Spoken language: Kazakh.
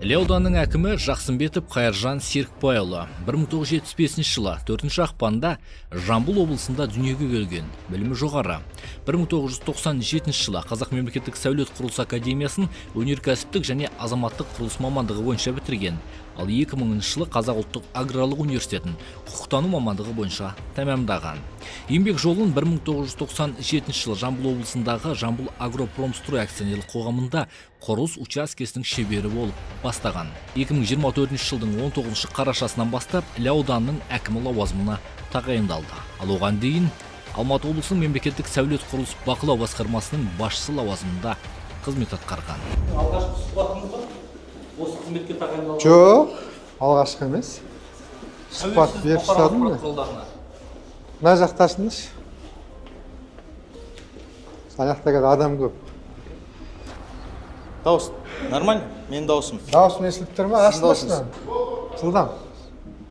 Іле ауданының әкімі Жақсымбетов Қайыржан Серікбайұлы 1975 жылы 4 ақпанда Жамбыл облысында дүниеге келген, білімі жоғары. 1997 жылы Қазақ мемлекеттік сәулет құрылыс академиясын өнеркәсіптік және азаматтық құрылыс мамандығы бойынша бітірген. Ал 2000 жылы Қазақ ұлттық аграрлық университетін құқықтану мамандығы бойынша тәмамдаған. Еңбек жолын 1997 жылы Жамбыл облысындағы Жамбыл Агропромстрой акционерлік қоғамында құрылыс учаскесінің шебері болып бастаған. 2024 жылдың 19 қарашасынан бастап Іле ауданының әкімі лауазымына тағайындалды. Ал оған дейін Алматы облысының мемлекеттік сәулет құрылыс бақылау басқармасының басшысы лауазымында қызмет атқарған. Алғашқы сұхбатыңыз ба осы қызметке тағайындалған? Жоқ, алғашқы емес. Сұхбат беріп тастадым бұқаралық ғой. Құралдарына. Мына жақта ашыңдаршы. Ана жақта қазір адам көп. Дауыс нормально, менің дауысым? Дауысым естіліп тұр ма? Сіздің Ашыңдаршы мынаны. Жылдам.